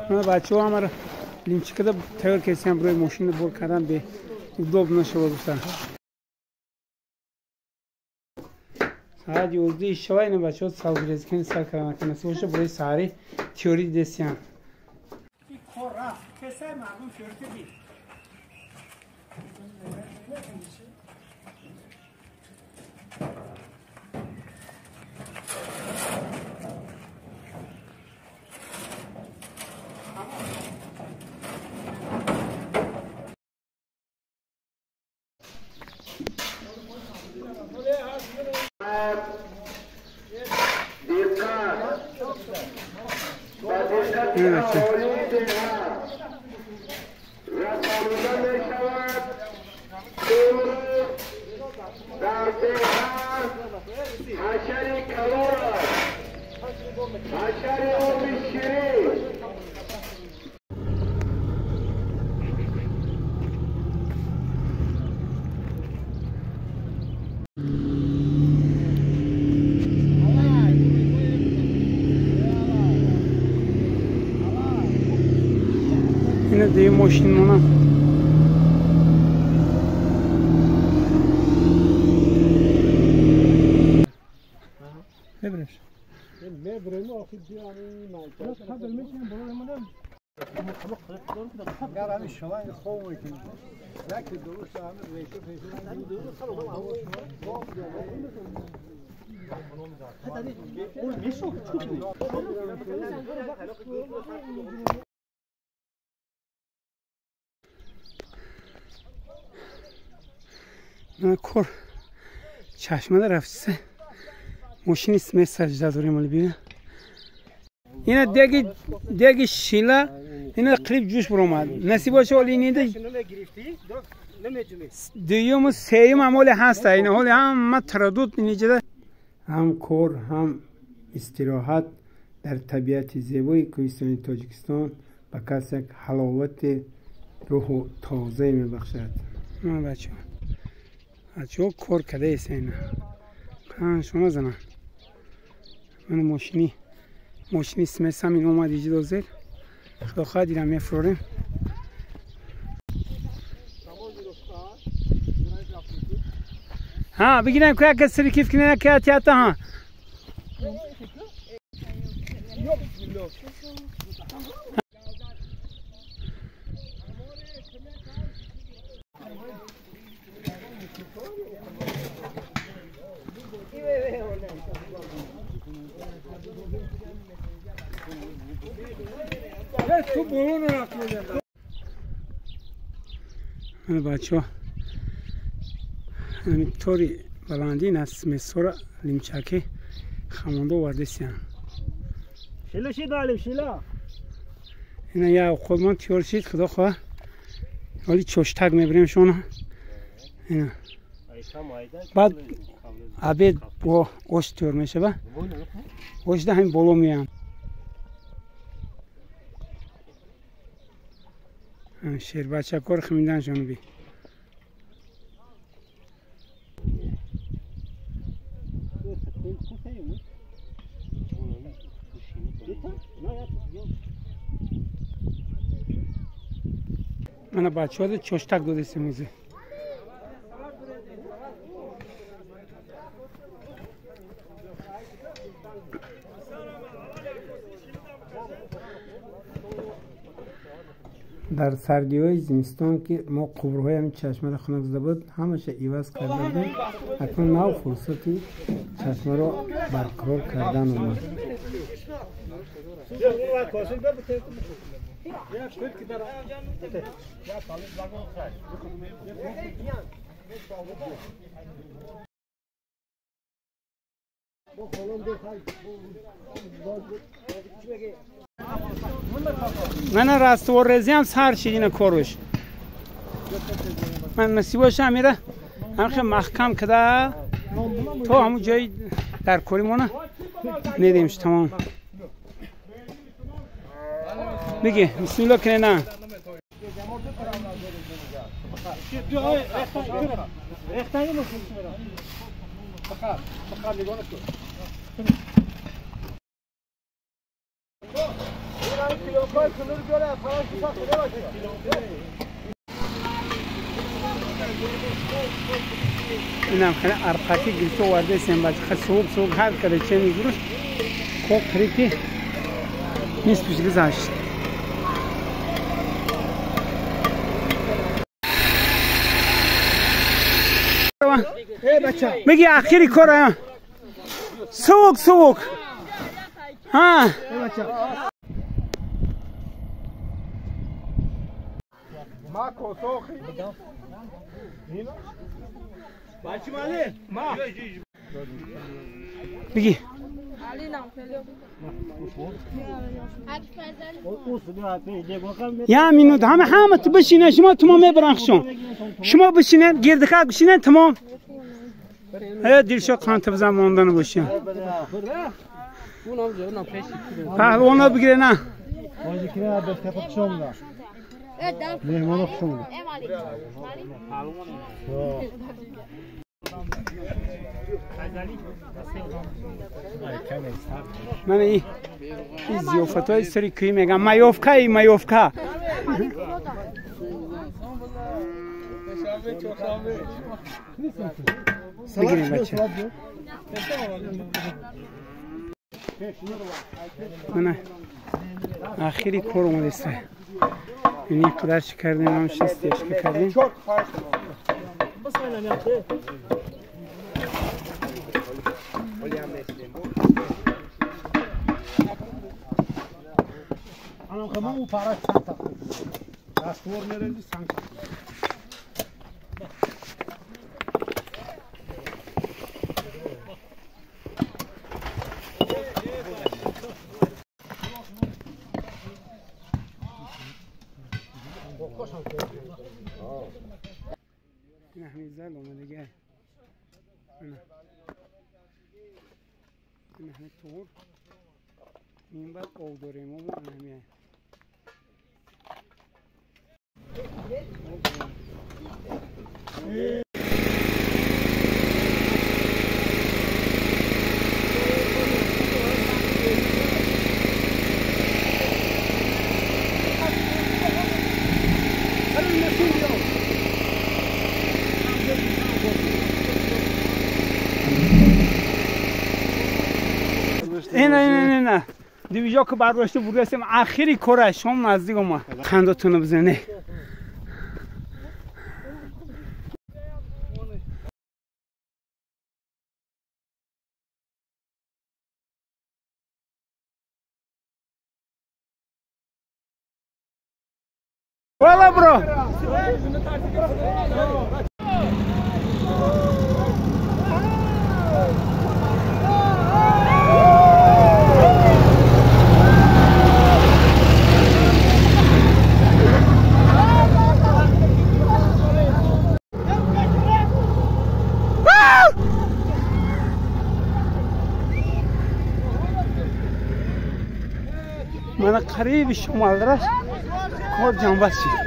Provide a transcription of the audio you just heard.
Бачаҳо ҳамаро лимчикада тайёр кардем барои мошина бор кардан бе удоб нашава гуфтан. Саат 11 шава ина бачаҳо салгирезикани сар кардан насиб барои саҳари теорӣ дидесиян. Кор рафт кесай мардум фёрте бид. Ина мошин мона. Мебреш. Кор чашмада рафтиса мошини смес саҷда дорем оли бина. Ина деги шила ина қилиб ҷӯш буромад. Насиб боша оли инида дуюму сеюм ҳам оли ҳаста. Ина ҳоли ҳама тарадуд иниҷада ҳам кор ҳам истироҳат дар табиати зебои кӯҳистони Тоҷикистон ба кас як ҳаловати рӯҳу тозае мебахшад. Ман бачаҳо бачаҳо кор кардаест ина. Шумо занам. Ман мошини смес ҳамин омад иҷидо зер. Худо хоҳад ира мефурорем. Ҳа бигирем ку яке сири киф кине яке атията ҳа. Бачаҳо ҳамин тори баландӣ ин аз смесора лимчаки хамонда овардесиян. Ина як худмон тиёр шид, худо хоҳад ҳоли чоштак мебирем шона. Ина баъд обед бо ош тиёр мешава. Ошда ҳамин боло меянд. Шербачакор химидан шону би. Мана бачаҳо чоштак додесем узе. Дар сардиҳои зимистон ки мо қубурҳои ҳамин чашмаро хунук зада буд, ҳамаша иваз карда будем. Акнун нав фурсати чашмаро барқарор кардан омад. Мана растворрезиам сар шид ина коруш. Ман насибоша амира ҳамхе маҳкам када то ҳамун ҷои дар кори мона недемш тамом. Биги бисмилло кине на. اینم خیلی ارقاتی گرفته ورده سیم بچه سوق سوق هر کده چه میگروش خوب خریکی نیست پیش گذاشت. میگی آخری کار سوق سوق ها. بگی یا مینود همه همه تو بشینه شما تمام میبرن شما بشینه گردکا بشینه تمام. هیا دیرشا قانت بزن ماندن باشیم. پهلوانا بگیره نه. من این زیافت های سری کوی میگم مایوفکا ای مایوفکا. بگیریم بچه. من آخری کار اومده است. این قدر چی کردیم هم شستیش که کردیم. این همین زل اومده دیگه. این همین طور این بعد آب داریم و این همین. نه نه نه دیویجا که برداشته بودیم آخری کره شام نزدیک اومد. خندتون بزنه. والا برو. من قریب شمال رست کار جنبه شد.